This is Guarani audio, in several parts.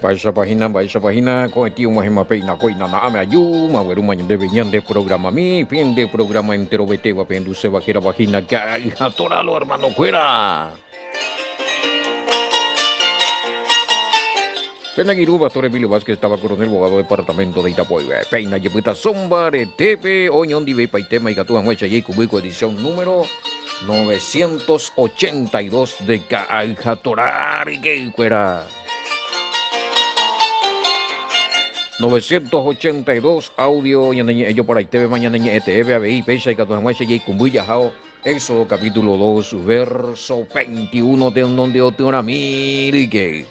Mba'éichapa hína, mba'éichapa hína, ko'ẽtĩ og̃uahẽma péina kóina na'ãme aju, maguerúma ñandéve ñande programami, pende programa enterovetéva pehenduséva hérava hína Ka'ay ha Toralo hermanokuéra. Pende angirũ Pastor Emilio Vázquez táva Coronel Bogado departamento de Itapoyve. Péina jepytaso mbaretépe oñondivepaitéma ikatu hag̃uáicha jaikũmby ko edición número 982 de Ka'ay ha Torá ryke'ykuéra. 982 audio ñane ñe'ẽ joparaitévema ñane ñe'ẽ teépe avei péicha ikatu hag̃uáicha jaikũmby jahao Éxodo capítulo 2 verso 21 tenonde otyrãmi ryke'y.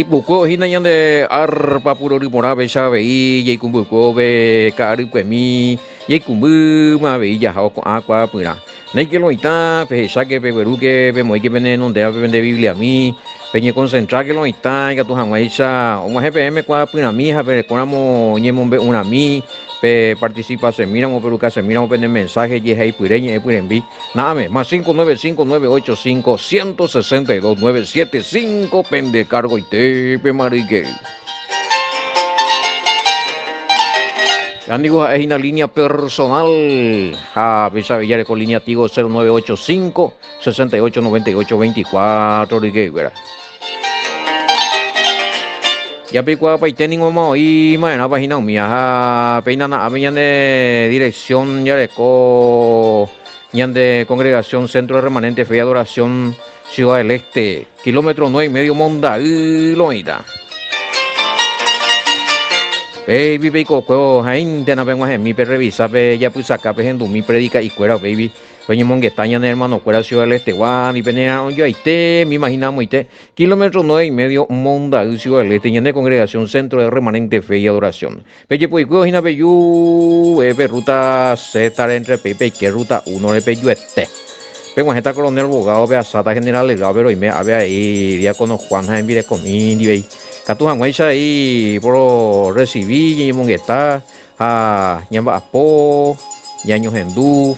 Ipukue hína ñande árpa purory porã péicha avei jaikũmbykuévo ka'arykuemi jaikũmbýma avei jaha ko'ã kuaapyrã. Néike lo mitã, pehecháke, peguerúke, pemoĩke pene renondévape pende Bibliami, peñekoncentráke lo mitã ikatu hag̃uáicha og̃uahẽ peẽme kuaapyrãmi ha perekóramo ñemombe'urãmi, pe participasemíramo, perukasemíramo pene mensaje jehaipyre ñe'ẽpyrembi. Na'ãme, más 595 985 162 975 pende cargoitépe maryke. Amigo ha'e hína línea personal ha péicha avei jareko línea Tigo 0985 68 98 24 ryke'ykuéra. Japeikuaapaite ningo oĩ ma'erãpa hína umíva ha péina na'ápe ñande dirección jareko ñande congregación Centro de Remanente Fe y Adoración Ciudad del Este, kilómetro 9 y medio Monday loĩta. Baby peikokuévo ha'éintena peg̃uahẽmi perrevisa pe japysaka pehendumi predika'ikuéra upéivi peñemongeta ñane hermanokuéra Ciudad del Este-gua ni pene ojoaite mi imagina amoite kilómetro 9 y medio Monday Ciudad del Este ñane congregación Centro de Remanente Fe y Adoración. Pejepoikuévo hína peju pe ruta Z-re entre pe peike ruta 1-re pejuete. Peg̃uahẽta Coronel Bogado pe asáta General Delgado-pe roime ápe avei Diácono Juan ha hembirekomi ndivei. Katu hag̃uáicha avei poro recibi, ñañemongeta ha ñamba'apo, ñañohendu,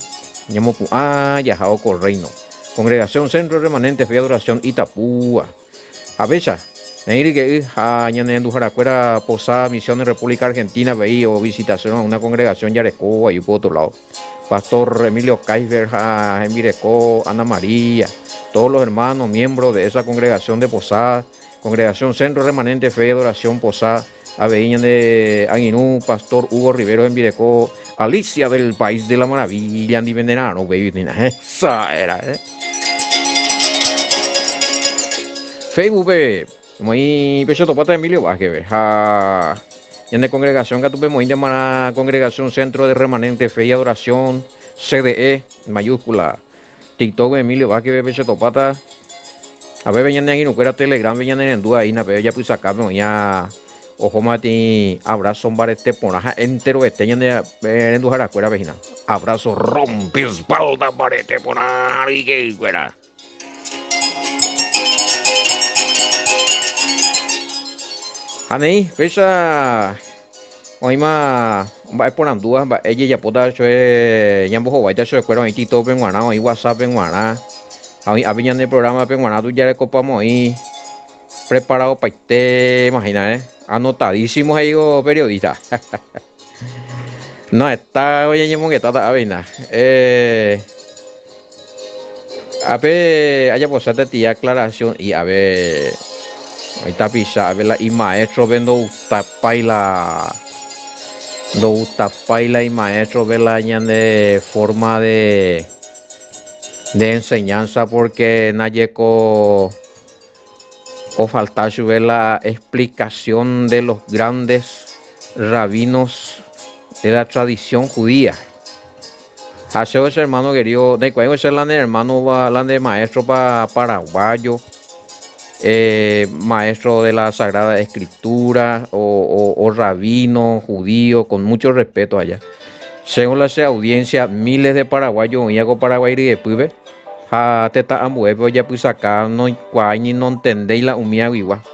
ñamopu'ã jahávo ko Reino. Congregación Centro Remanente Fe y Adoración Itapúa. Ha péicha, neĩ ryke'y ha ñane renduharakuéra Posada Misiones República Argentina avei ovisitación una congregación jarekóva ahí por otro lado. Pastor Emilio Kaisberg ha hembireko Ana María, todos los hermanos miembros de esa congregación de Posada, Congregación Centro Remanente Fe y Adoración Posada, avei ñande angirũ Pastor Hugo Rivero hembireko Alicia del País de la Maravilla ndive nera'arõ upéi esa era, eh. Facebook-pe omoĩ pe chotopáta Emilio Vázquez-pe ha ñane congregación katu pemoĩntema Congregación Centro de Remanente Fe y Adoración, CDE, mayúscula. TikTok Emilio Vázquez-pe pe chetopáta. Apépe ñane angirũkuéra Telegram-pe ñanerendu aína péve japysakápe oĩva ohóma peteĩ abrazo mbarete porã ha enterovete ñane renduharakuérape hína. Abrazo rompe espalda mbarete porã ryke'ykuéra. Ha néi, péicha oĩma mba'eporandúva mba'e jejapóta chue ñambohováita chupekuéra oĩ TikTok-pe g̃uarã, oĩ WhatsApp-pe g̃uarã ha oĩ ápe ñane programa-pe g̃uarã tujarekopa oĩ preparadopaite imagina eh anotadísimo he'ívo periodista. No heta oñeñemongetáta avei-na. Eh, ápe ajaposéta tía aclaración y ave oĩ tapicha ave la imaestrope ndoutapái la ndoutapái la imaestrope la ñande forma de de enseñanza porque najeko Ofalta chupe la explicación de los grandes rabinos de la tradición judía. Ha chéve che hermano querido, ndaikuaáingo che la ne hermano va, la nde maestro pa paraguayo, eh, maestro de la Sagrada Escritura o, o, o rabino judío, con mucho respeto allá. Según la che audiencia, miles de paraguayos oĩva ko Paraguay ryepýpe, Ha tetã ambuépe ojapysaka noikuaái ni nontendéi la umi aguigua.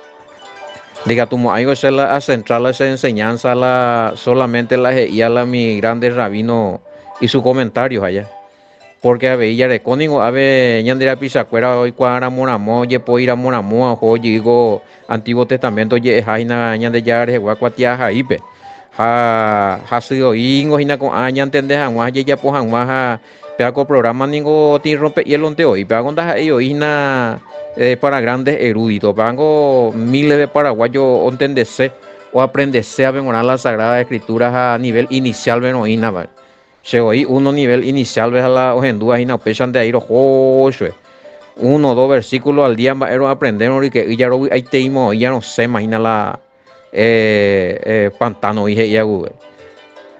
Ndikatumo'ãiko che la acentra la che enseñanza la solamente la he'ía la mi grandes rabino y su comentarios aja. Pórke avei jareko ningo ave ñande rapichakuéra oikuaa ramo ramo, ojepoi ramo ramo oho jey ko Antiguo Testamento oje'eha hína Ñandejára rehegua kuatiahaípe. Ha hasy oĩngo hína ko'ã ñantende hag̃ua ha jajapo hag̃ua ha péva ko programa ningo otĩ rompehielonte oĩ, péva ndaha'éi oĩ hína para grandes eruditos, péva ngo miles de paraguayos ontendese, oaprendese ave g̃uarã la Sagrada Escritura ha nivel inicial-pe roĩnava. Che voi uno nivel inicial-pe ha la ohendúva hína upéichante aĩ roho chue. Uno, dos versículo al día mba'e roaprendérõ ryke'y jarovy'aiteíma oĩ jarosẽma hína la pantano-gui he'i aguve.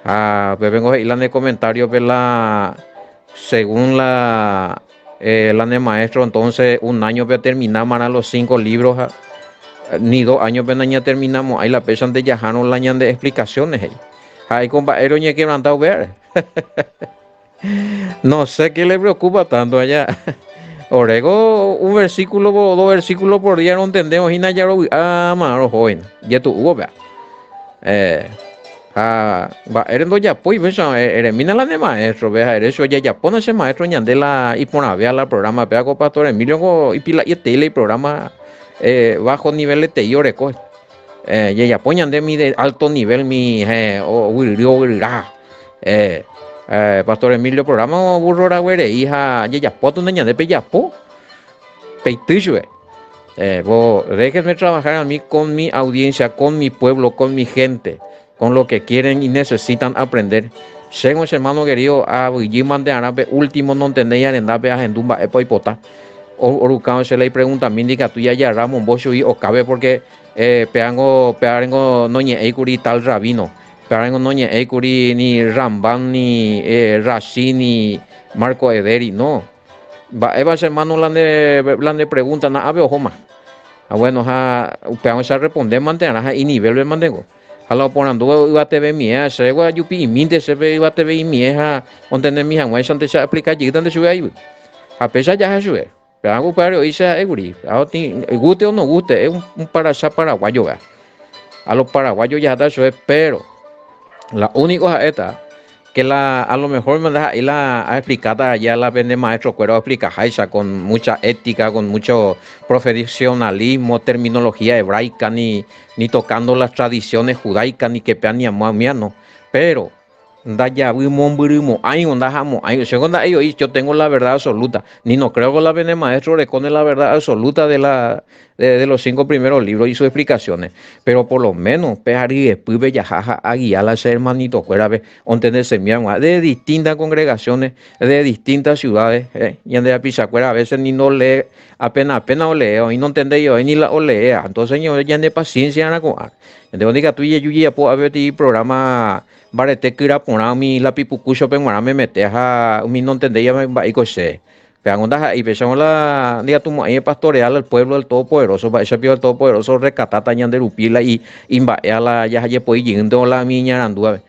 Ha upépengo he'i la ne comentario-pe la según la la ne maestro entonces un año-pe oterminámarã los cinco libros ha ni dos años-pe nañaterminamo'ãi la péichante jahárõ la ñande explicaciones he'i. Ha aiko mba'ére oñequebranta upévare. No sé qué le preocupa tanto allá. Oreko un versículo o dos versículos por día rontendemos hína jarovy'áma roho hína. Jetu'úvo péa. Eh, ha mba'ére ndojapói péicha eremína la ne maestro-pe ha ere chupe jajapóna che maestro ñande la iporãvéva la programa péa ko pastor Emilio ko ipila'ieterei la iprograma eh, bajo nivel-etei oreko. Eh, jajapo ñande mi de alto nivel mi eh, oguyry oguyryra. Eh, eh, Pastor Emilio programa burro raguerei ha jajapo tunda ñande pejapo peity chupe. Eh, vos déjenme trabajar a mí con mi audiencia, con mi pueblo, con mi gente, con lo que quieren y necesitan aprender. Chéngo che hermano querido, avyjy mantearã pe último nontendéi arendápe ahendu mba'épa oipota. Orukãvo che la ipreguntami ndikatúi ajarra mombo chugui okápe porque eh, péango péarengo noñe'ẽi kuri tal rabino, péarengo noñe'ẽi kuri ni Ramban ni eh, Rashi ni Marco Ederi, no. Mba'épa che hermano la nde la nde pregunta na'ápe ohóma. Ha bueno ha upévango che arresponde mantearã ha inivelpe manteko. Ha la oporandúva yvatevemie, chéve ajupi'imínte che pe yvateve'imie ha ontendemi hag̃uáichante che aexplika jeýtante chupe aivy. Ha péicha jaha chupe. Péva upévare oĩ che ha'e kuri. Ha otĩ, guste o no guste, es un paracha paraguayo vea. A los paraguayos jaháta chupe, pero la único ha'éta Que la a lo mejor ndaha'éi la aexplikáta ya la pende maestro-kuéra oexplikaháicha con mucha ética, con mucho profesionalismo, terminología hebraica, ni, ni tocando las tradiciones judaicas, ni que péa ni amóa umía no. Pero ndajavy mombyrymo'ãi o ndahamo'ãi, chéngo nda'éi oĩ yo tengo la verdad absoluta, ni no creo que la pende maestro orekóne la verdad absoluta de la de los cinco primeros libros y sus explicaciones, pero por lo menos pe aryepýpe jaha ha aguia la che hermanitokuérape ontendesemi hag̃ua de distintas congregaciones, de distintas ciudades, ñande rapichakuéra a veces ni no lee, apenas apenas olee oĩ nontendéi oĩ ni la oleea, entonces ñande paciencia arã ko'ã, ñande ndikatúi jeju jajapo ápe peteĩ programa mbarete kyra porã umi la pipukuchope g̃uarã memete ha umi nontendéiva mba'éiko che. Péango ndaha'éi péicharõ la ndikatumo'ãi epastorea al pueblo del Todopoderoso, mba'éicha piko el Todopoderoso orrekatáta ñande rupi la imba'éva la jahajepoi jeýnte la umi iñarandúvape.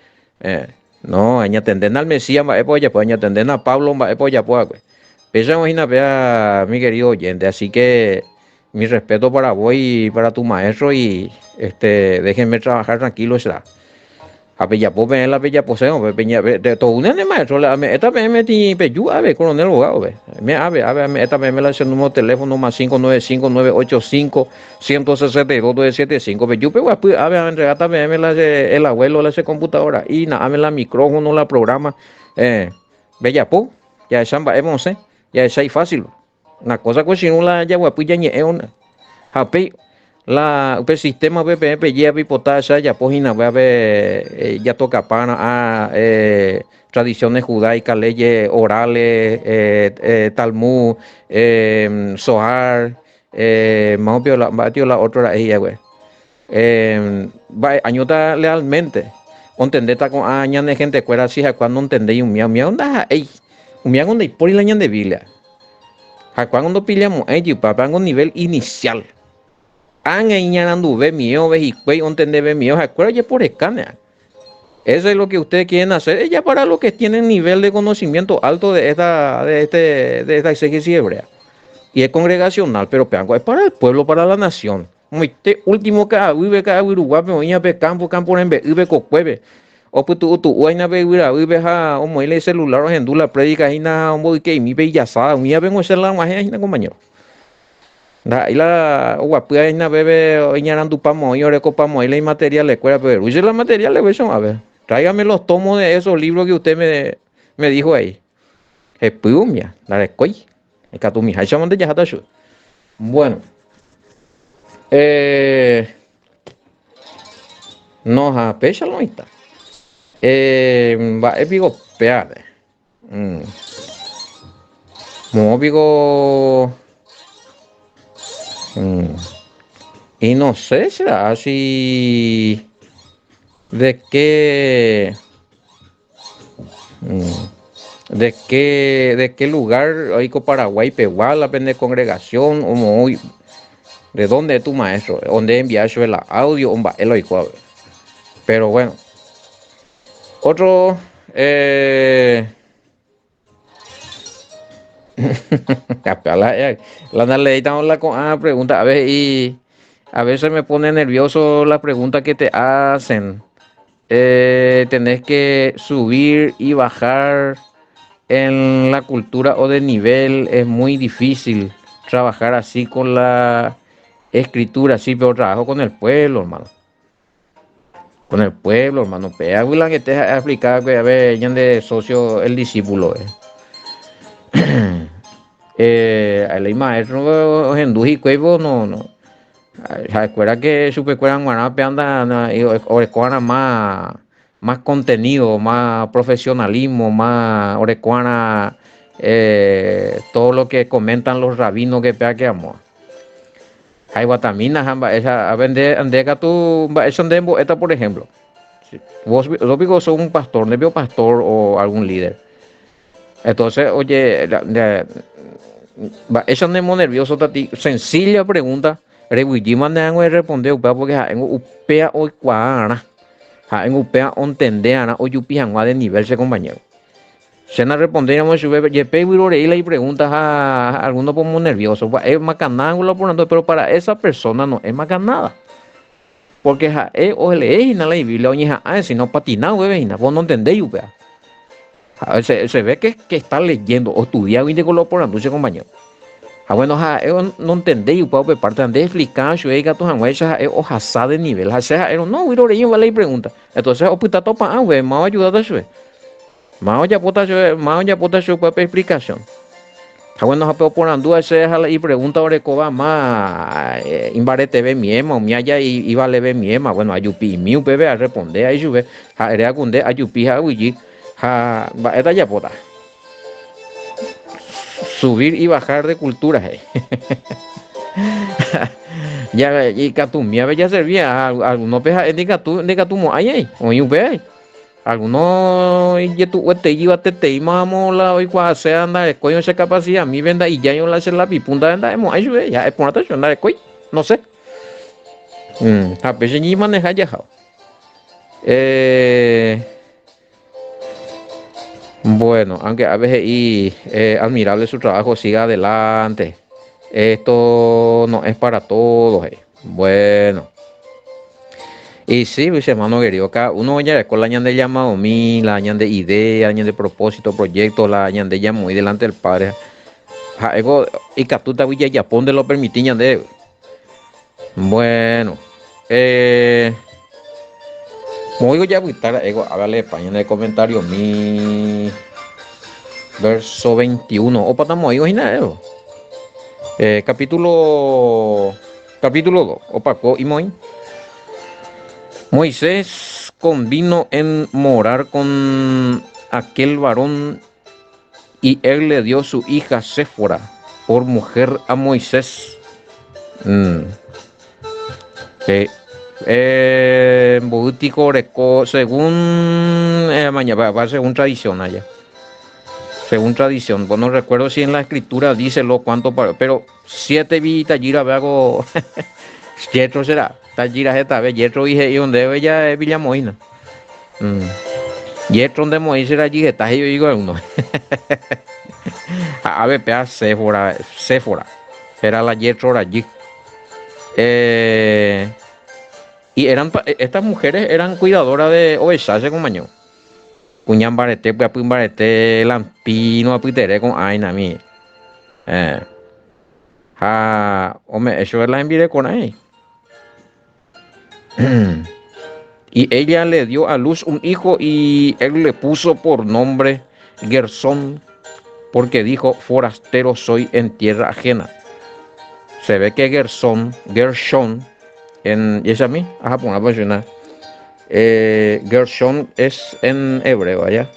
Eh, no, añatendéna al Mesías mba'épa ojapo, añatendéna Pablo mba'épa ojapo va'ekue. Péicharõ hína péa mi querido oyente, así que mi respeto para vos y para tu maestro y este, déjenme trabajar tranquilo será. Ha pejapo peẽ la pejaposérõ, pe peña, pe, tou ñane maestro la ame'ẽta peẽme tĩ peju ave coronel Bogado-pe. Me ave, ave ame'ẽta peẽme la che número teléfono más 595 985 162 275. Peju peguapy ave aentregáta peẽme la che el abuelo la che computadora y na'áme la micrófono la programa. Eh, pejapo, jahecha mba'épa osẽ, jahecha ifácil. Una cosa ko che irũ la jaguapy ñañe'ẽ una. Ha upéi la upe sistema pe peẽ pejéva peipota che ajapo hína upévape jatokapa ra'ã tradiciones judaicas, leyes orales, Talmud, Zohar, mávõ pio la mba'e pio la otro ra'e he'iakue. Mba'e añóta lealmente ontendéta ko'ã ñane gentekuéra si ha'ekuéra nontendéi umíva, umíva ndaha'éi, umívango ndaipóri la ñande Biblia. Ha'ekuérango ndopillamo'ãi jypa, pévango nivel inicial. Ág̃a iñaranduve miẽove hikuái ontendeve miẽo ha'ekuéra ojeporekáne. Eso es lo que ustedes quieren hacer, ella para los que tienen nivel de conocimiento alto de esta, de este, de esta exégesis hebrea. Y es congregacional, pero pévango es para el pueblo, para la nación. Moite último ka'aguýpe, ka'aguy ruguápe oĩva pe campo, campo rembe'ýpe, kokuépe. Opytu'utu'úva hína pe yvyravýpe ha omoĩ la icelular ohendu la prédika hína ha omboyke'imi pe ijasáda umívape ngo che la og̃uahẽ hína compañero. Ndaha'éi la oguapýva hína pépe iñarandupa moĩ orekopa moĩ la imateriales kuéra pe che la materiales pe che og̃uahẽ. Tráigame los tomos de esos libros que usted me, me dijo ahí. Hepy umía, ndarekói. Ikatumiháicha mante jaháta chupe. Bueno. Eh, no, ha péicha lo oĩta. Eh, mba'e piko péare? Mm. Moõ piko mm. Y no sé será si de qué De qué, de qué lugar oiko Paraguay pegua la pende congregación o moõ de dónde es tu maestro, o nde envia chupe la audio o mba'e la oiko ave. Pero bueno. Otro eh, la, la ndaleéitavo la ko'ã pregunta a veces y a veces me pone nervioso la pregunta que te hacen. Eh, tenés que subir y bajar en la cultura o de nivel, es muy difícil trabajar así con la escritura, sí, pero trabajo con el pueblo, hermano. Con el pueblo, hermano. Pe la que te explicar que a ver, ñande socio, el discípulo. Eh. eh, el maestro ohendu hikuái no, no. Ha'ekuéra ke chupekuéra g̃uarã pe anda oreko'arã más, más contenido, más profesionalismo, más oreko'arã eh, todo lo que comentan los rabinos que pea que amor. Ha iguatamína ha mba'éicha, a nde, nde katu mba'éicha nde mbo'éta por ejemplo. Vos, vos piko sos un pastor, nde piko pastor o algún líder. Entonces, oye, mba'éicha nemonervioso tati, sencilla pregunta, reguyjíma ne hag̃ua erresponde upéva porque ha'éngo upéva oikuaarã, ha'éngo upéva ontendearã ojupi hag̃ua de nivel che compañero. Che narrespondéiramo chupe, jepe vyrorei la ipregunta ha alguno pomonervioso, mba'e makanángo la oporandu, pero para esa persona no es makanada. Porque ha'e olee hína la Biblia oñeha'ã sino opatina upépe hína, vos nontendéi upéva. Ha se, se ve que, que está leyendo, ostudiáguinte ko la oporandu che compañero. Ha bueno, ha'e nontendéi upéva upe parte, nde explica chupe ikatu hag̃uáicha ha'e ohasa de nivel. Ha che ha'érõ, no, vyrorei la ipregunta. Entonces opytáta opa'ã upépe, máva oayudáta chupe. Máva ojapóta chupe, máva ojapóta chupe upe explicación. Ha bueno, ha pe oporandúva che ha la ipregunta orekóva má eh, imbareteve miéma, umi aja ivaleve miéma. Bueno, ajupi'imi upépe arresponde ai chupe, ha ere aku nde ajupi ha aguyjy, ha mba'éta ajapóta. Subir y bajar de cultura he'i. Ya ikatumiave jaservi, algunope ha'e ndikatu ndikatumo'ãi ai, oĩ upéva. Alguno ijetu'uetei yvateteímamo la oikuaaséva ndarekóirõ che capacidad-mípe nda'ijáirõ la che lápiz punta nda'emo'ãi chupe, ja'e porãta chupe ndarekói, no sé. Mm, ha péicha ñañemaneha jahávo. Eh, bueno, aunque a veces he'i eh, admirable su trabajo, siga adelante. Esto no es para todos. He'i. Bueno. Y sí, mis hermano querido, cada uno ojareko la ñande llamadomi, la ñande idea, ñande propósito, proyecto, la ñande llamoĩ delante del Padre. Ha'éko ikatútagui jajapo nde lo permiti ñandéve. Bueno, eh, moõiko japyta ra'e ko'ág̃a lepa ñande comentariomi verso 21 opata moõiko hína ra'e. Eh, capítulo capítulo 2 opako imoĩ. Moisés convino en morar con aquel varón y él le dio su hija Séfora por mujer a Moisés. Mm. Eh, eh, mboy tiko oreko según eh, maña, va, según tradición allá. Según tradición, pues no recuerdo si en la escritura dice lo cuánto, pero siete vi tajýra véako Jetro será, tajýra hetave, Jetro he'i ndéve ja Villamoína. Mm. Jetro nde moĩ che rajy heta he'i oiko alguno. Ha ave péa Séfora, Séfora, era la Jetro rajy. Eh, Y eran, estas mujeres eran cuidadoras de ovecha, che compañero. Kuña mbarete, pyapy mbarete, lampino apytere ko'ãina mi. Eh. Ha ome'ẽ chupe la hembirekorãi. Y ella le dio a luz un hijo y él le puso por nombre Gersón, porque dijo, forastero soy en tierra ajena. Se ve que Gersón, Gershon, en, ¿y es a mí? Ajá, pues, eh, Gershon es en hebreo allá.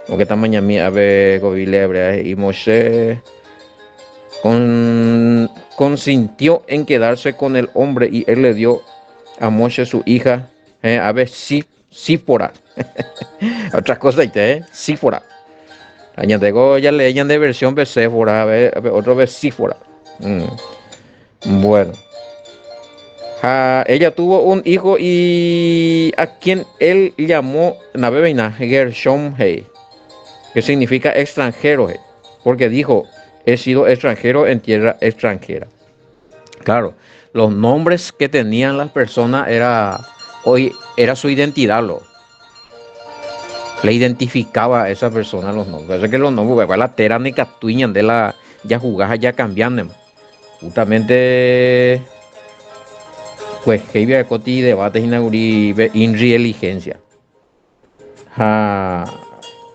Porque esta mañana a ver Biblia hebrea y Moshe con, consintió en quedarse con el hombre y él le dio a Moshe su hija, eh, a ver, Sífora. Otra cosa, ¿eh? Sífora. Añadego ya leían de versión Séfora, a ver, otro vez Sífora. Mm. Bueno. ella tuvo un hijo y a quien él llamó Nabebeina Gershom Hey, que significa extranjero, porque dijo, he sido extranjero en tierra extranjera. Claro, los nombres que tenían las personas era, hoy, era su identidad, lo. Le identificaba a esa persona los nombres. O que los nombres, la tera ni de la ya jugaba ya cambiando. Justamente, pues, que debate inreligencia.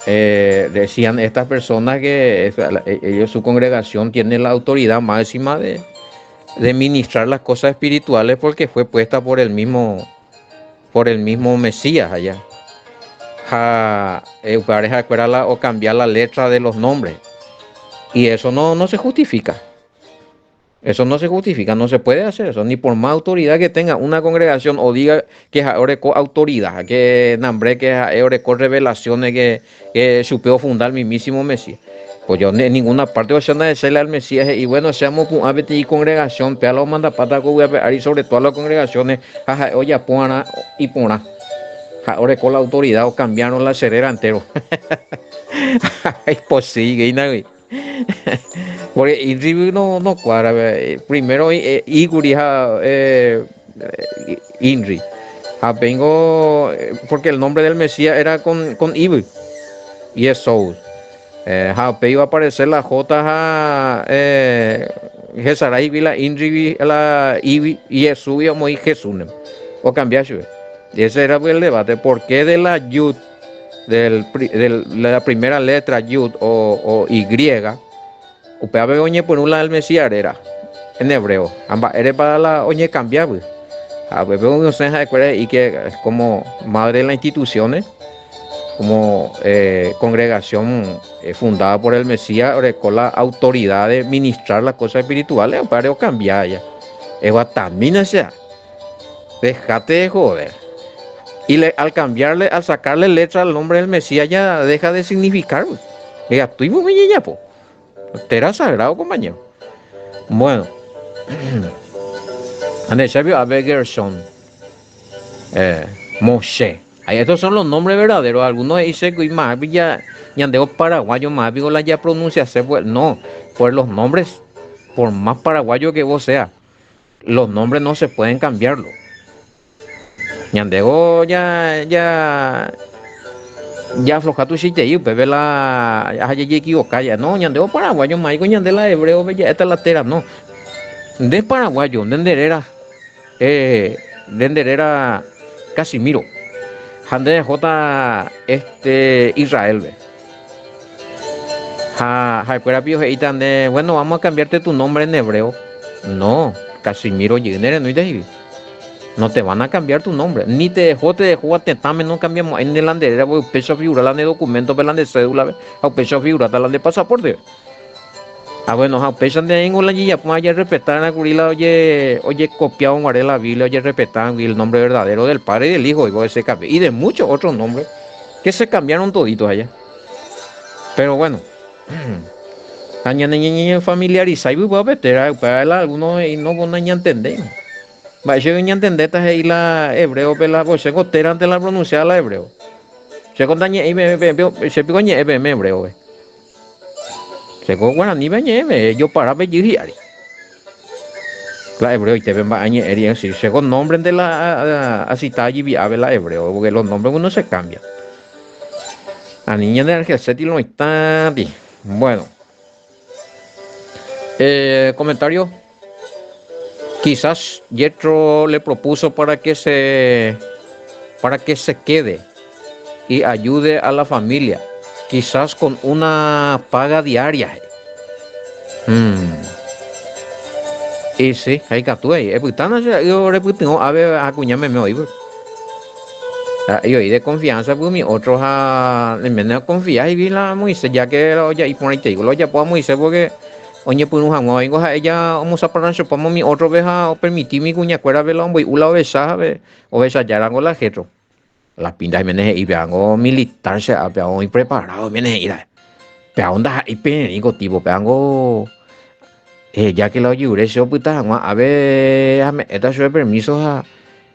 Eh, decían estas personas que ellos, su congregación tiene la autoridad máxima de, de ministrar las cosas espirituales porque fue puesta por el mismo por el mismo Mesías allá. Ja, eh, o cambiar la letra de los nombres. Y eso no, no se justifica. Eso no se justifica, no se puede hacer eso, ni por más autoridad que tenga una congregación o diga que es autoridad, que nombre que es revelaciones que, que supo fundar el mismísimo Mesías. Pues yo en ninguna parte voy a decirle al Mesías, y bueno, seamos y congregación, pe a los manda pata y sobre todo a las congregaciones, oye, pona y pona. Ahora con la autoridad o cambiaron la cerera entero. Ay, pues sí, Porque Inri no, no cuadra. Primero Iguri eh, Inri. Ah, vengo porque el nombre del Mesías era con, con Ibu y eso. Eh, iba a aparecer la J ja, eh, Jesarai la Inri la Ibi y Jesús y Jesús. O cambiar Y ese era el debate. ¿Por qué de la Yud, del, del, la primera letra Yud o, o Y, upévape oñepyrũ la el Mesías réra en hebreo. Ha mba'érepa la oñecambia pues. Ha upépe osẽ ha'ekuéra he'i que como madre de las instituciones, como eh, congregación eh, fundada por el Mesías, oreko la autoridad de ministrar las cosas espirituales, upévare ocambia ya. Eguatamína sea. Dejate de joder. Y le, al cambiarle, al sacarle letra al nombre del Mesías ya deja de significar. Pues. Ya estoy muy po. Tera sagrado, compañero. Bueno. A Gershon. Eh, Moshe. Ahí estos son los nombres verdaderos. Algunos dicen que más ya ñandeo paraguayo, más la ya pronuncia pues no, por los nombres, por más paraguayo que vos sea, los nombres no se pueden cambiarlo. Ñandeo ya ya ya afloja tu chiste upépe la jajejekivoka ya no ñandeo paraguayo maico ñande la hebreo ya esta la tera no nde paraguayo nde nde réra eh, nde nde réra Casimiro ha nde rehóta este Israel-pe ha ha'ekuéra pio he'íta nde bueno vamos a cambiarte tu nombre en hebreo no Casimiro jey ne renóita he'i No te van a cambiar tu nombre, ni te dejó, te dejó a tetãme no cambiamo'ãi nde la nde réra, porque upéicha ofigura la nde documento-pe, la nde cédula-pe, ha upéicha ofiguráta la nde pasaporte-pe. Ha bueno, ha upéicha nde aĩngo la jejapóva jarrespetárã kuri la oje, ojekopiávo guare la Biblia, ojerrespetárã el nombre verdadero del Padre y del Hijo, y se cambió, y de muchos otros nombres que se cambiaron toditos allá. Pero bueno, ha ñane ñañefamiliarizái vy'ápe térã upéva la algunos he'i no, nañantendéi. Mba'éicha oñantendéta he'i la hebréope la ko chéko térante la pronunciada la hebreo. Chéko ndañe'ẽi peẽ, che piko añe'ẽ peẽme hebréope. Chéko guaranípe añe'ẽme, jopara pe jy hi'ári. La hebreo itépe mba'e ñe'ẽ ri che ko nombre nde la acita ajivi'ápe la hebreo, porque los nombres uno se cambia. Ani ñande argelséti lo oĩtãti. Bueno. Eh, comentario. Quizás Jetro le propuso para que se para que se quede y ayude a la familia, quizás con una paga diaria. Mm. Y sí, ha ikatu he'i, epytána che ra'y orepytyvõ ápe ha kuña meme oĩ pues. Ra'y oĩ de confianza pues umi otro ha oiméne oconfia he'i la Moisés, ya que la oja'i porãitei la ojapóva Moisés porque oñepyrũ hag̃ua oĩngo ha'e ja omosaparanchopáma umi ótrope ha opermiti umi kuñakuérape la omboy'u la ovecha ha ovecha járango la Jetro. La pinta oiméne he'i pévango militar che ápe oĩ preparado oiméne he'i ra'e. Péva ndaha'éi pererĩ ko tipo, pévango eheja ke la ojyure che opyta hag̃ua ápe ame'ẽta chupe permiso ha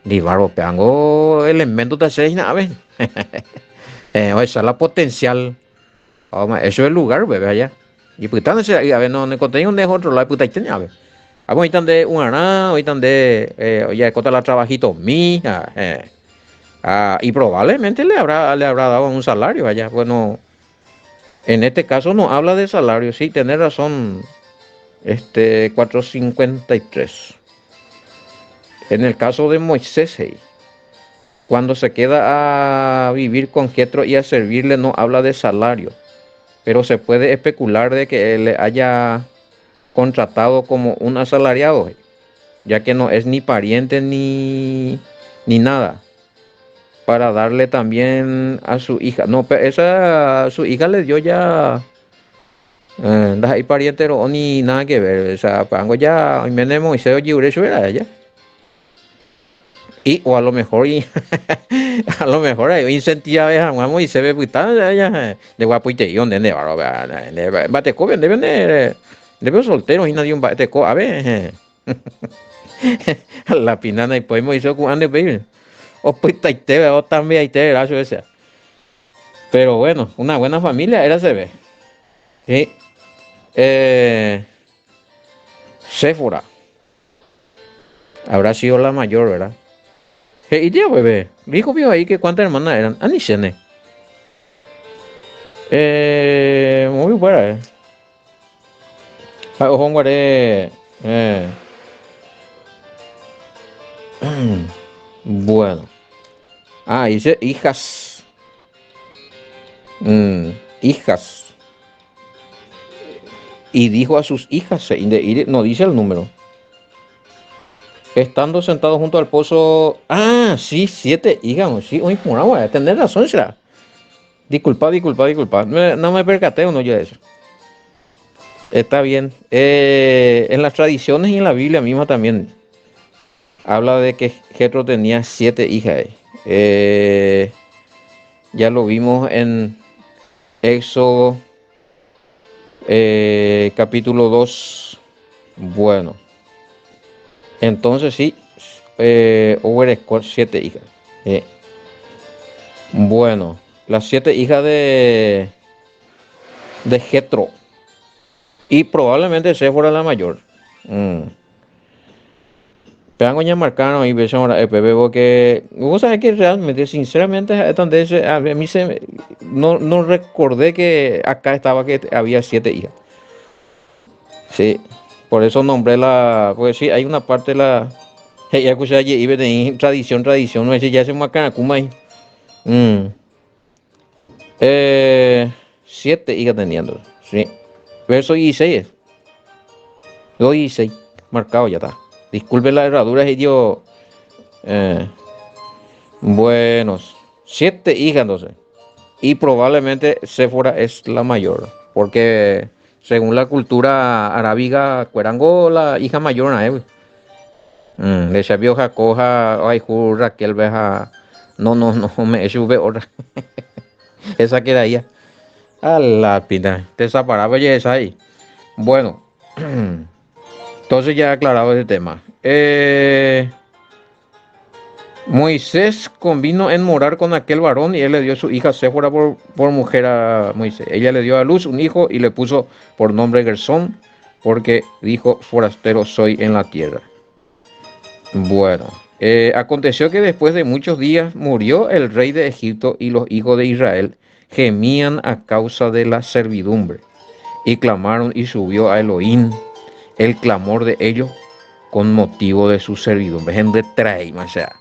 ndivárvo pévango elemento ta che hína ápe. Ohecha la potencial ha oma'ẽ chupe lugar upépe aja. Ipytáne che ra'y ave no nekotevẽi nde otro lado ipytaiténe ave. Amo oĩta nde uarã, oĩta nde ojarekóta la trabajitomi, ha eh. Ah, y probablemente le habrá, le habrá dado un salario allá. Bueno, en este caso no habla de salario, sí, tenés razón, este 453. En el caso de Moisés, hey, cuando se queda a vivir con Jetro y a servirle, no habla de salario, pero se puede especular de que él le haya contratado como un asalariado, ya que no es ni pariente ni, ni nada, para darle también a su hija. No, pero esa su hija le dio ya eh, ndaha'éi pariente ro'o ni nada que ver, o sea, pango ya oiméne Moisés ojevure chupe ra'e ya. Y o a lo mejor y, a lo mejor ahí oincentivave hag̃ua Moisés-pe pytã ya nde guapoitei onde nde barro nde mba'eteko nde nde nde soltero hína dio mba'eteko ave la pina naipói Moisés oku'ã nde upéi opytaite otambiaite vera chupe che. Pero bueno, una buena familia era se ve. Sí. Eh, Séfora. Habrá sido la mayor, ¿verdad? He'i javeve, dijo pio ahí que cuántas hermanas eran. Ani chéne. Eh, muy buena, eh. Ha oho guare eh. Bueno. Ah, dice hijas. Mm, hijas. Y dijo a sus hijas, no dice el número. Estando sentado junto al pozo. Ah, sí, siete hijas. Sí, hoy por tener razón será. Disculpa, disculpa, disculpa. No me percaté uno ya de eso. Está bien. Eh, en las tradiciones y en la Biblia misma también habla de que Jetro tenía siete hijas. Eh, ya lo vimos en Éxodo eh, capítulo 2. Bueno. Entonces sí, eh, hubo siete hijas. Eh. Bueno, las siete hijas de, de Jetro. Y probablemente Séfora la mayor. Mm. Péango ñamarkárõ oĩ péicha ra'e pépe porque vos sabés que realmente, sinceramente, ha'éta a mí se, no, no recordé que acá estaba que había siete hijas. Sí, por eso nombré la, porque sí, hay una parte de la, he'i akuche aje'i peteĩ tradición, tradición, no ya se moakãrakúma ahí. Mm. Eh, siete hijas tenía entonces, sí. Verso 16. 2 16, marcado ya está. Disculpe la herradura, dio. Eh, buenos, siete hijas entonces. Y probablemente Séfora es la mayor, porque según la cultura arábiga, kuérango la hija mayor, ¿eh? Mm, le sabio Jacob, ohayhu Raquel, ha no, no, no, me chupe otra. Esa queda ahí. A la pina, te separaba ya esa ahí. Bueno, entonces ya aclarado ese tema. Eh, Moisés convino en morar con aquel varón y él le dio su hija Séfora por, por mujer a Moisés. Ella le dio a luz un hijo y le puso por nombre Gersón, porque dijo, forastero soy en la tierra. Bueno, eh, aconteció que después de muchos días murió el rey de Egipto y los hijos de Israel gemían a causa de la servidumbre y clamaron y subió a Elohim el clamor de ellos con motivo de su servidumbre. Gente trae, o sea,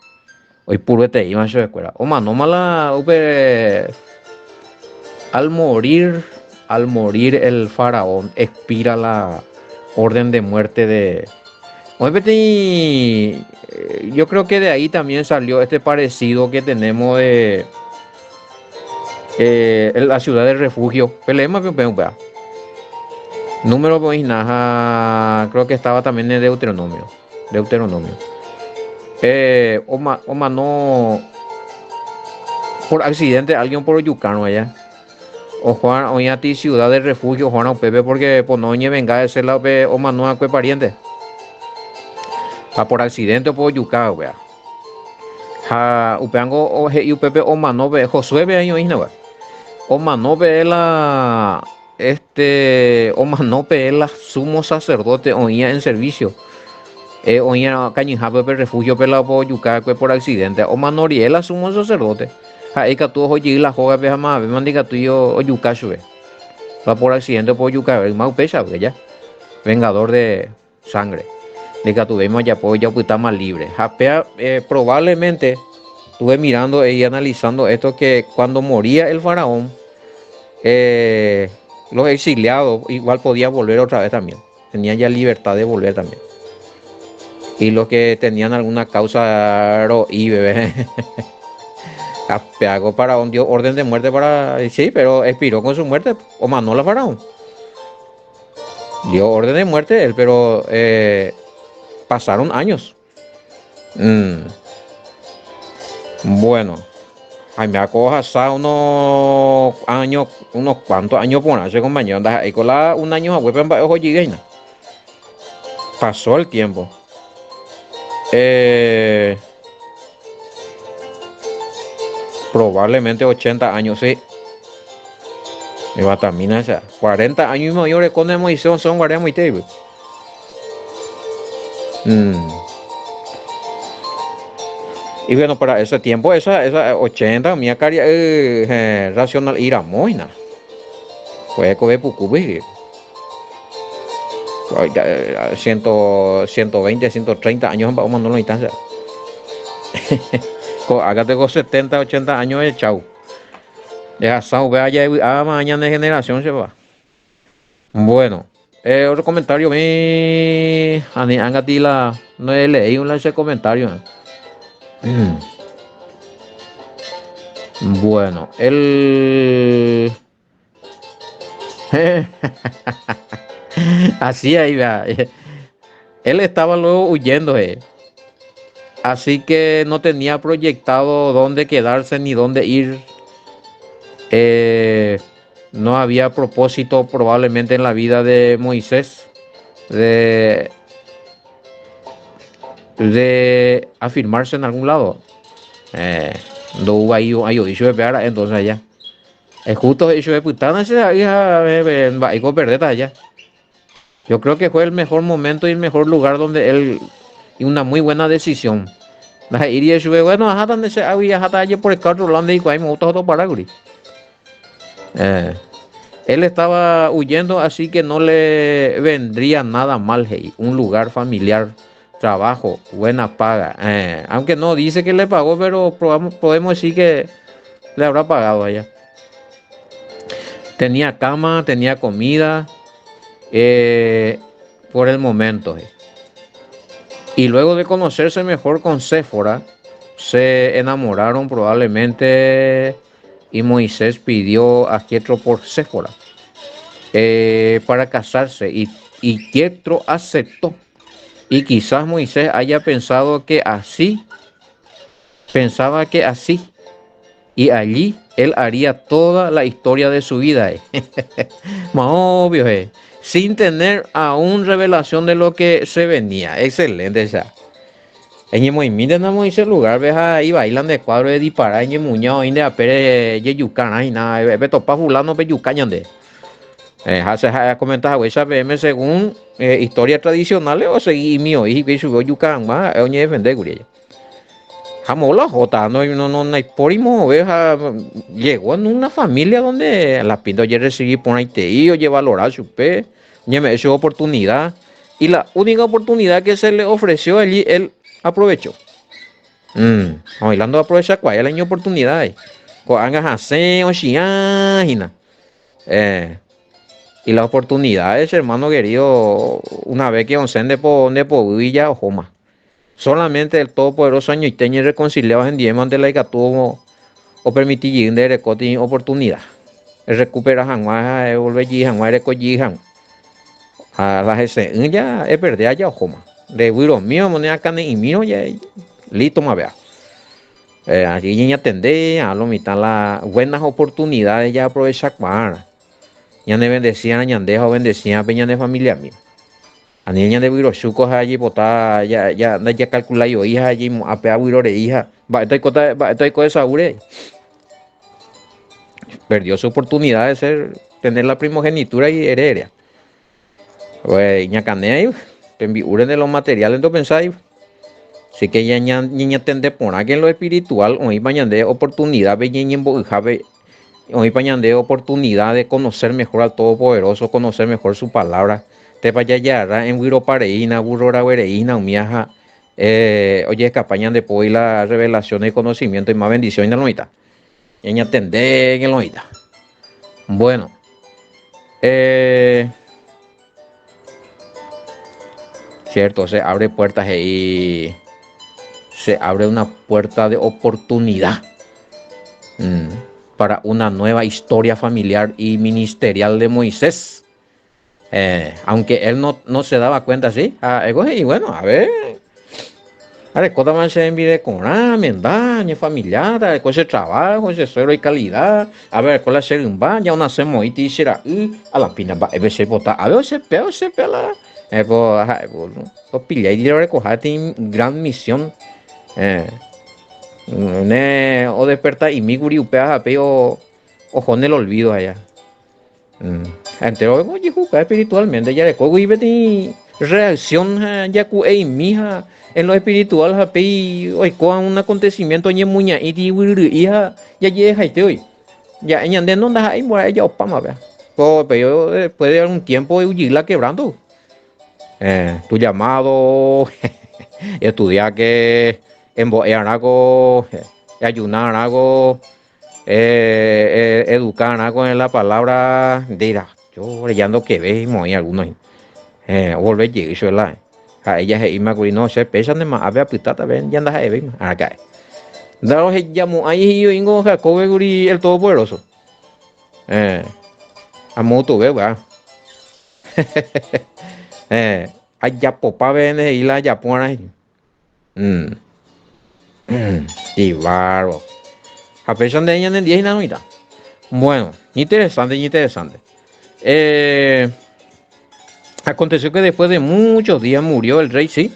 oipurueteíma chupekuéra. Omanóma la upe al morir, al morir el faraón expira la orden de muerte de Oĩ peteĩ, yo creo que de ahí también salió este parecido que tenemos de eh, la ciudad de refugio. Peleéma pe upéva. Número oĩ ha creo que estaba también en Deuteronomio. Deuteronomio. Eh, oma, omano por accidente alguien por ojukárõ allá. Ojuan oĩ ati ciudad de refugio ojuan upépe porque pono oñevenga ese lado pe omano akue pariente. Ha por accidente opo ojuka upéva. Ha upévango he'i upépe omano pe Josué pe aĩ oĩ hína. Omano pe la Este omano pe la sumo sacerdote oĩa en servicio. Eh, oĩa kañyhápe pe refugio pe la opojuka va'ekue por accidente. Omano rire la sumo sacerdote, ha'e ikatu oho jey la hógape ha mavéma ndikatúi ojuka chupe. La por accidente opojuka va'ekue, yma upéicha va'ekue ja. Vengador de sangre. Ndikatuvéima ojapo ja opytáma libre. Ha péa eh, probablemente estuve mirando y analizando esto que cuando moría el faraón, eh, los exiliados igual podían volver otra vez también. Tenían ya libertad de volver también. Y los que tenían alguna causa ro'i bebé. Hago para un dio orden de muerte para. Sí, pero expiró con su muerte. O mandó la faraón. Dio orden de muerte él, pero eh, pasaron años. Mm. Bueno, Jaime ohasa unos años, unos cuantos años porã che compañero, ndaha'éiko la un año haguépe mba'e oho jey hína. Pasó el tiempo. Eh, probablemente 80 años, sí. Evatamína esa. 40 años y medio orekóne Moisés osẽ guare amoitéigui. Mm. Y bueno, para ese tiempo, esa, esa 80, umi karia'y eh, racional iramo hína. Pues hekove pukúpe. 120, 130 años mba'e omano lo mitã. Ko'ág̃a teko 70, 80 años de chau. Jehasa upéva javy'áma ñane generación chepa. Bueno, eh, otro comentario mi ani ángati la no he leído la ese comentario. Mm. Bueno, el Así ahí va. Él estaba luego huyendo, eh. Así que no tenía proyectado dónde quedarse ni dónde ir. Eh, no había propósito probablemente en la vida de Moisés de, de afirmarse en algún lado. Eh, ndouvai oĩ chupe ára entonces allá. Es justo he'i chupe pytãna che ha'y ha mba'éiko operdéta allá. Yo creo que fue el mejor momento y el mejor lugar donde él y una muy buena decisión. Ndahe'íri chupe, bueno, aháta nde che águi aháta ajeporeka otro lado ndehikuái me gusta otoparákuri. Eh, él estaba huyendo, así que no le vendría nada mal, he'i, un lugar familiar, trabajo, buena paga. Eh, aunque no dice que le pagó, pero probamos, podemos decir que le habrá pagado allá. Tenía cama, tenía comida, eh, por el momento. Eh. Y luego de conocerse mejor con Séfora, se enamoraron probablemente y Moisés pidió a Jetro por Séfora eh, para casarse y, y Jetro aceptó. Y quizás Moisés haya pensado que así, pensaba que así, y allí él haría toda la historia de su vida. Eh. Más obvio, eh. sin tener aún revelación de lo que se venía. Excelente esa. Eñemoĩmínte Moisés lugar ves ahí bailan de cuadro de disparar eñemuña oĩ nde apére jejukarã hína petopa fulano pejuka ñande. Ha che ha'e akomenta haguéicha peẽme según historia tradicionales osegui'imi oĩ hikuái chupe ojuka hag̃ua ha'e oñedefende kuri aja. Ha moõ la ohóta, no, no, no, ndaipóri moõve ha llegó en una familia donde la pinta ojerrecibi porãitei, ojevalora chupe, oñeme'ẽ chupe oportunidad y la única oportunidad que se le ofreció allí él aprovechó. Oĩ la ndoaprovechakuaái la iñoportunidad. Ko'ág̃a hasẽ ochiã hína. Y las oportunidades, hermano querido, una vez que osẽ nde po, nde poguýgui ja ohóma. Solamente el Todopoderoso añoite ñerreconciliaba hendive mante la ikatu opermiti jey nde reko tĩ oportunidad. Errecupera hag̃ua ha evolve jey hag̃ua ereko jey hag̃ua. Ha la hese'ỹ ja eperdea ja ohóma. Nde vyromíramo ne akãne'imírõ ja lístoma péa. Allí ñañatende ha lo mitã la buenas oportunidades jaaprovechakuaárã. Ñanevendesi'arã ñande ha ovendesi'arã pe ñane familiami. Ani ñande vyrochúko ha jaipota ndajakalkulái voi ha jaimo'ã pe avyrorei ha mba'éta oikóta, mba'éta oiko Esaúre. Perdió su oportunidad de ser, tener la primogenitura y heredia. Iñakãne tembi'úre de los materiales ndopensái. Así que ñañatende porãke en lo espiritual oĩpa ñande oportunidad-pe ñañembo'yhápe oĩpa ñande oportunidad de conocer mejor al Todopoderoso, conocer mejor su palabra. Tépa jajarra envyropareína, burroraguereína umía ha ojehekapa ñande pói la revelación y conocimiento y más bendición lo oĩta. Ñañatende en lo oĩta. Bueno. Cierto, se abre puertas he'i se abre una puerta de oportunidad para una nueva historia familiar y ministerial de Moisés. Aunque él no, no se daba cuenta, ¿sí? Ha'éko he'i, bueno, a ver, arekótama che rembirekorã, amenda, ñefamiliáta, areko che trabajo, che sueldo y calidad, a ver, areko la che rymba, ja onasemoĩti che ra'y, a la pina mba'épe che aipota, a ver, osepea, osepea la, ha'éko, ha'éko, opillái orekoha peteĩ gran misión, ne odesperta'imi kuri upéva ha péi oho en el olvido aja. Enterove ojehuka espiritualmente jarekógui peteĩ reacción ha jaku'eimi ha en lo espiritual ha péi oikóva un acontecimiento oñemuña'íti guyry'i ha jajehejaite voi. Ja'e ñande no ndaha'éi mbora'e ja'opáma péa. Ko péi después de un tiempo ojy la quebranto. Tu llamado, estudiáke, embo'earã ko, eajunarã ko. Educa arã con la palabra ndéra yo ya ndokevéi moĩ alguno ovolve jey chupe la ha ella he'íma kuri no che péicha ndema ápe apytáta pe ya ndaha'evéima araka'e ndarohejamo'ãi he'i oĩngo Jacob kuri el todopoderoso amo tove vy'a ajapopa peve he'i la ajapo arã he'i. Ibárbaro. Ha péicha nde ñanendie hína oĩta. Bueno, interesante, interesante. Eh, aconteció que después de muchos días murió el rey, sí.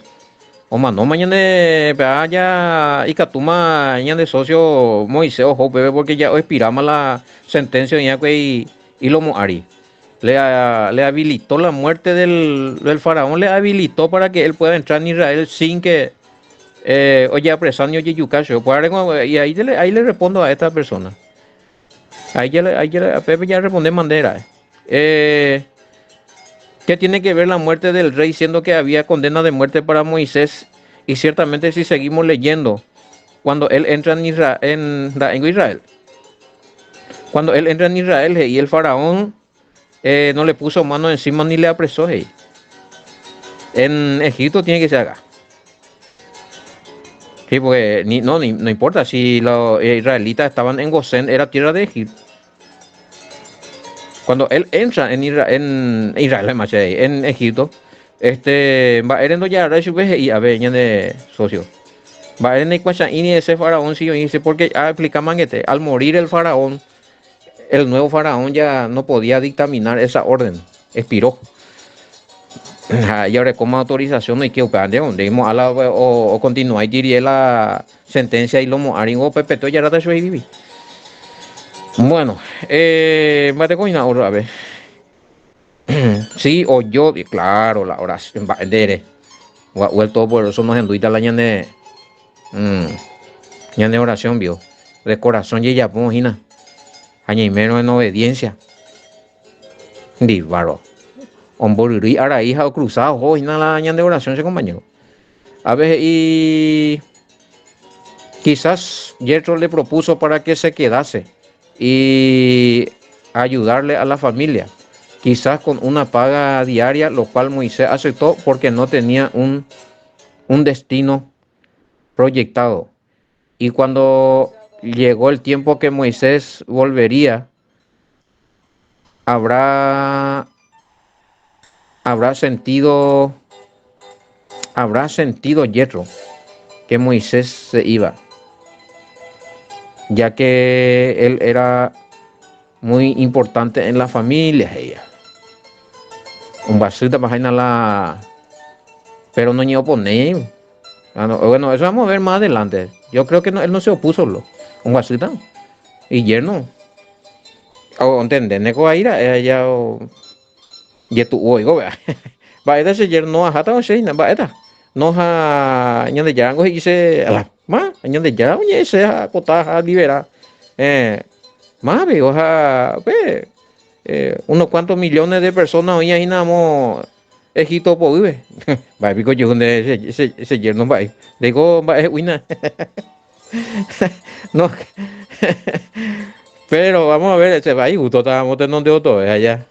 Omanóma ñande pe'a ya ikatúma ñande socio Moisés oho upépe porque ya oexpiráma la sentencia oĩakue ilomo ári. Le, le habilitó la muerte del, del faraón, le habilitó para que él pueda entrar en Israel sin que eh, ojeapresa ni ojejuka chupe. Y ahí le, ahí le respondo a esta persona. Ahí ya, ahí ya, a Pepe ya responde manera. Eh, ¿Qué tiene que ver la muerte del rey siendo que había condena de muerte para Moisés? Y ciertamente si seguimos leyendo, cuando él entra en Israel, en, en Israel cuando él entra en Israel y el faraón eh, no le puso mano encima ni le apresó. Hey. En Egipto tiene que ser acá. Sí, porque ni, no, ni, no importa si los israelitas estaban en Gosén, era tierra de Egipto. Cuando él entra en Israel, en Israel, en Egipto, este, mba'ére ndojagarrái chupe he'i ave ñande socio. Mba'ére ndaikuacha'ĩri ese faraón si oĩse porque a explica mangete, al morir el faraón, el nuevo faraón ya no podía dictaminar esa orden, expiró. Ha ella orekóma autorización oike upéva nde oĩmo'ã la o continúa itirie la sentencia ilomo'ãringo upepete ojarráta chupe ivivi. Bueno, eh, mba'ete ko'ĩna otro ave. Sí, oyó, claro, la oración, mba'e nde ere. Gua'u el Todopoderoso nohendúita la ñane mm, ñane oración vio. De corazón jejapo hína. Ha ñaimérõ en obediencia. Ndivaro. Omboryrýi arai ha ocruza oho hína la ñande oración che compañero. A ver he'i quizás Jetro le propuso para que se quedase y ayudarle a la familia, quizás con una paga diaria, lo cual Moisés aceptó porque no tenía un, un destino proyectado. Y cuando llegó el tiempo que Moisés volvería, habrá, habrá sentido, habrá sentido Jetro que Moisés se iba, ya que él era muy importante en la familia. Ella. Un la pero no opone. Ah, bueno, eso vamos a ver más adelante. Yo creo que no, él no se opuso. Lo. Un vasita. Y yerno. O entendés, ko aira ella o jetu'u oiko vea. Mba'éta che yerno aháta o che mba'éta. No ha Ñandejára he'i che ala ma Ñandejára oñe'ẽ che ha kota ha libera. Eh, ma piko ha pe eh, unos cuantos millones de personas oĩ hína amo Egipto poguýpe. Mba'e piko ojehu nde che, che, che yerno mba'e. Ndéiko mba'e he'úina. No. Pero vamos a ver, se va a gusto, estábamos tenonde todo allá.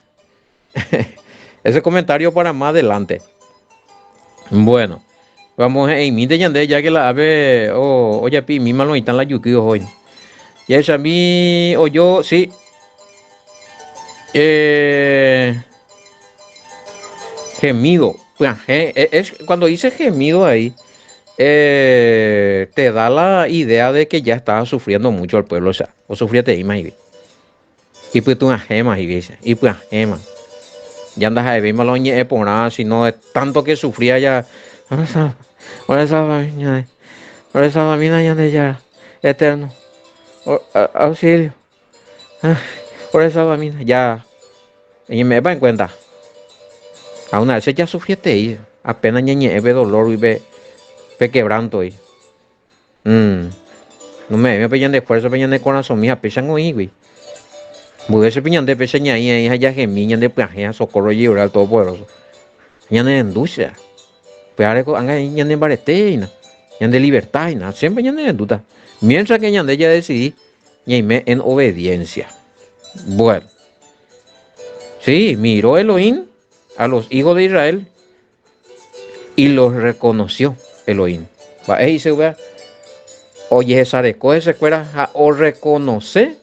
Ese comentario para más adelante. Bueno, vamos a imite ñande ya que la ave o ojapi misma lo la yuki hoy. Ya esa mi o yo sí. Eh, gemido. Es, cuando dice gemido ahí, eh, te da la idea de que ya estaba sufriendo mucho el pueblo, o sea, o sufría te más y pytũajéma ipyahẽma. Ya ndaha'evéima la oñe'ẽ porã, sino de tanto que sufría ya. Ore salvamína, ore salvamína Ñandejára eterno. Auxilio. Ore salvamína. Ya. Eñeme'ẽpa en cuenta. A una vez ya sufrietei. Apenas ñañe'ẽ pe dolor pe, pe quebranto. Mm. Nome'ẽme pe ñande esfuerzo pe ñane korasõmi ha péicha oĩgui. Mboyve pe ñande péicha ñaĩ aĩ ha jahemi ñande pyahẽ ha socorro oje'ura al Todopoderoso. Ñanerendu che. Upévare ko'ág̃a ñane mbarete hína, ñande libertad hína, siempre ñanerendúta. Mientras que ñande jadecidi ñaime en obediencia. Bueno. Sí, miró Elohim a los hijos de Israel y los reconoció Elohim. Mba'e he'ise upéva? Ojehesareko hesekuéra ha orrekonose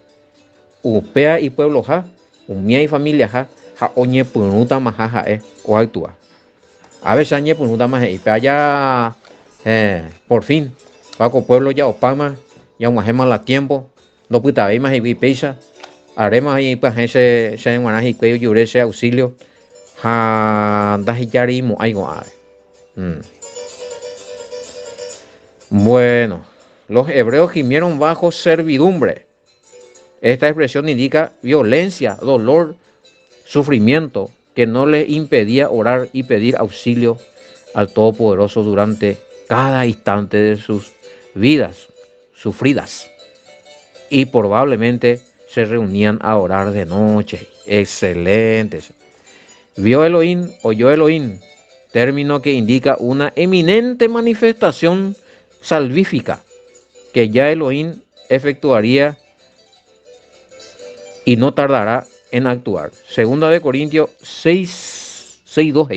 upéva ipuebloha, umíva ifamiliaha ha oñepyrũtamaha ha'e oactua. A veces añepyrũtama he'i pe aja eh, por fin, pa ko pueblo ja opáma, ja og̃uahẽma la tiempo, ndopytavéima he'igui péicha, aréma ipyahẽ che che g̃uarã hikuái ojure che auxilio ha ndahejareimo'ãi ko'ãve. Mm. Bueno, los hebreos gimieron bajo servidumbre. Esta expresión indica violencia, dolor, sufrimiento que no les impedía orar y pedir auxilio al Todopoderoso durante cada instante de sus vidas sufridas. Y probablemente se reunían a orar de noche. Excelente. Vio Elohim, oyó Elohim, término que indica una eminente manifestación salvífica que ya Elohim efectuaría y no tardará en actuar. Segunda de Corintios 6, 6 2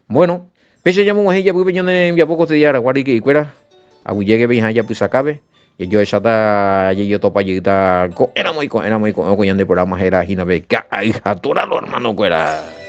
Bueno, péicha ñamog̃uahẽ ijapýpe ñane rembiapo ko este día araguáre ike'ikuéra, aguyjéke peihã ijapysakápe, jajoecháta jajotopa jeýta ko'ẽramo iko'ẽramo iko'ẽ ko ñande programa héra hína pe Ka'ay ha Toralo hermano-kuéra.